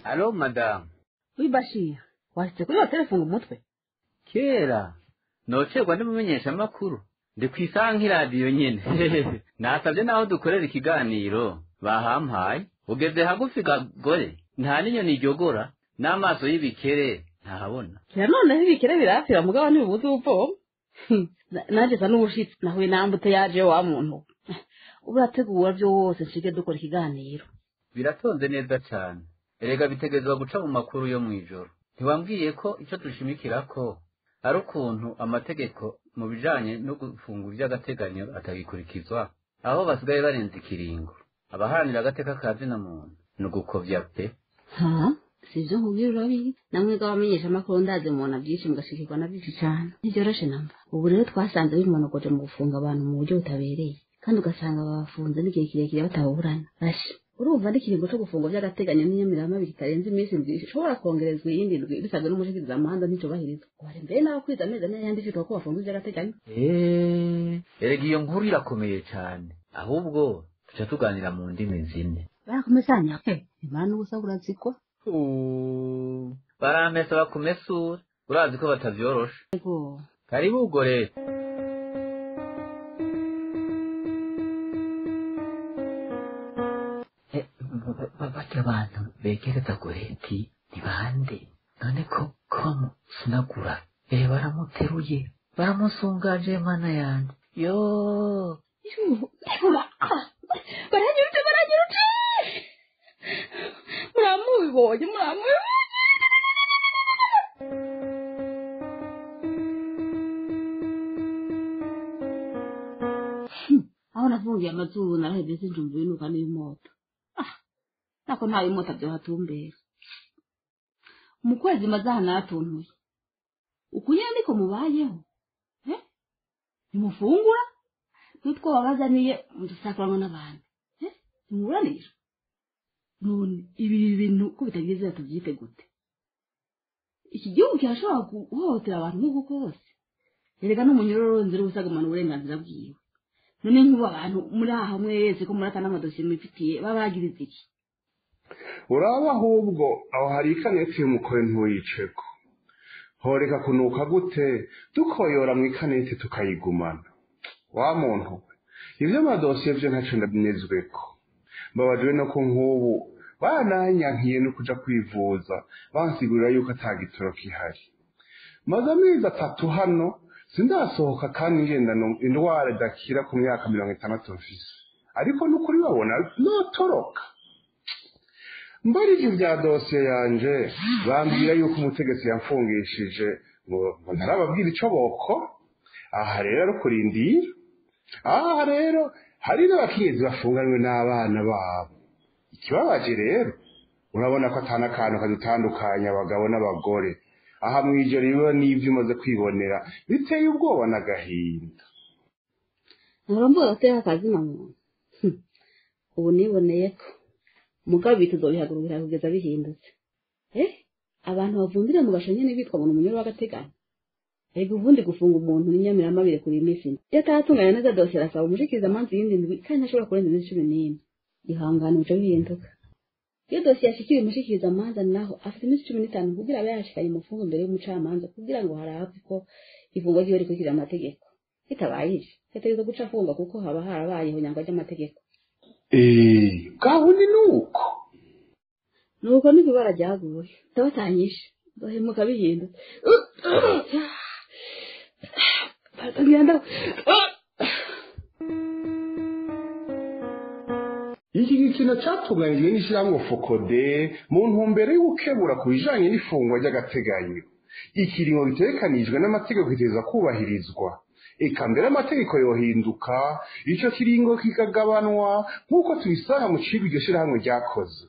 Allô madamu. Oui Bashir, washitse kuri hoteli funga umutwe. Kera nocerwa ndimumenyesha amakuru ndi kw'isaha nk'iradiyo nyene. Nasabye naho dukorera ikiganiro bahampaye. Ugeze hagufi gagore, nta n'inyoni iryogora n'amaso y'ibikere ntahabona. Kera noneho ibikere birapfira mugabo ntibibuze ubuvoma. Nanje sa n'ubushitsi nahuye nambute yaje wa muntu. Urategura vyose nshike dukora ikiganiro. Biratonze neza cane. Erega bitegerezwa guca mu makuru yo mw'ijoro. Ntiwambwiye ko ico dushimikirako ari ukuntu amategeko mu bijanye no gufunga ivy'agateganyo atagikurikizwa, aho basigaye barenze ikiringo. Abaharanira agateka ka zina muntu ni ugukovya pe. Ha? Sivyo nkubwira urabizi. Namwe abamenyesha amakuru ndazi mubona byinshi mugashikirwa na byinshi cane. Ntivyoroshe namba. Ubu rero twasanze bimonogoje mu gufunga abantu mu buryo butabereye. Kandi ugasanga babafunze n'igihe kirekire bataburana. Basha. Urumva n'ikiringo co gufungwa vy'agateganyo n'inyamirama bitarenze iminsi indwi ishobora kongerezwa iyindi ndwi bisabwe n'umushikirizamanza nticubahirizwa. Wari mbere n'aho kwiza amezi ane yandi ifitwa ko bafunzwe vy'agateganyo. Erega iyo nkuru irakomeye cane. Ahubwo tuca tuganira mu ndimi zine. Barakumesanya. Imana n'ubusa burazikwa. Baramesa bakumesura. Urazi ko batavyorosha. Ego. Karibu ugore. Barya abantu begereza Goreti ni bande? None ko bamusunagura? Baramuteruye, baramusungaje mana yanje. Yo! Baranyurutse, baranyurutse! Muramubibonye, muramubibonye! Aho nafungiye amazuru narahevye sinjumva ibinuka n'ibimoto. Nako nta bimota vyohatumbera. Mu kwezi maze aha naratuntuye. Uku nyene niko mubayeho? Ntimufungura? Nutwo babazaniye mudusakuranwa n'abantu. Ntimuburanisha? None ibi bintu ko bitagize tuvyite gute? Iki gihugu kirashobora guhohotera abantu nk'uko kose. Erega n'umunyororo nzira ubusagamana uburenganzira bwiwe. None nk'ubu abantu muri aha mwese ko murata n'amadosiye mwifitiye babagiriza iki? Uraba ahubwo aho hari ikaneti y'umukore ntuyiceko. Horeka kunuka gute dukoyora mu ikaneti tukayigumana. Wa muntu we, ivyo amadosiye vyo ntaco ndabinezweko. Mbabajwe no ko nk'ubu bananyankiye no kuja kwivuza bansigurira yuko ata gitoro kihari. Maze amezi 3 hano sindasohoka kandi ngendana indwara idakira ku myaka 60 mfise. Ariko n'ukuri babona notoroka. Mbarije ibya dosiye yanje bambwira yuko umutegetsi yamfungishije ngo ntarababwira ico boko. Aha rero ari kurindira. Aha rero hari n'abakenyezi bafunganywe n'abana babo. Ikibabaje rero urabona ko atana akantu kadutandukanya abagabo n'abagore. Aha mw'ijoro biba n'ivyo umaze kwibonera biteye ubwoba n'agahinda. Ntarombo gateka akazina muntu. Ubu niboneye ko mugabo bituzobihagurukira kugeza bihindutse. Abantu bavundira mu gasho nyene bitwa ngo umunyoro w'agateganyo. Ego ubundi gufunga umuntu n'inyamirama kuri iminsi. Iyo atatunganya neza dosiye arasaba umushikirizamanza iyindi ndwi kandi ntashobora kurenza iminsi 14. Ihangane bica bihinduka. Iyo dosiye yashikiriye umushikirizamanza naho afite iminsi 15 kugira abe yashikanye umufungo imbere y'umucamanza kugira ngo harabwe ko ifungwa ryiwe rikurikije amategeko. Bitabaye ivyo, yategerezwa guca afungwa kuko haba harabaye ihonyangwa ry'amategeko. Bwabundi nuko. Nuko niko ibara ryaguye. Ndabatanyishe. Ndohemuka bihindutse. Ngenda. Iki gikino catunganijwe n'ishirahamwe Fokode mu ntumbero y'ugukebura ku bijanye n'ifungwa ry'agateganyo. Ikiringo gitegekanijwe n'amategeko gitegerezwa kubahirizwa. Eka mbere amategeko yohinduka, ico kiringo kikagabanwa nk'uko tubisanga mu cigwa iryo shirahamwe ryakoze.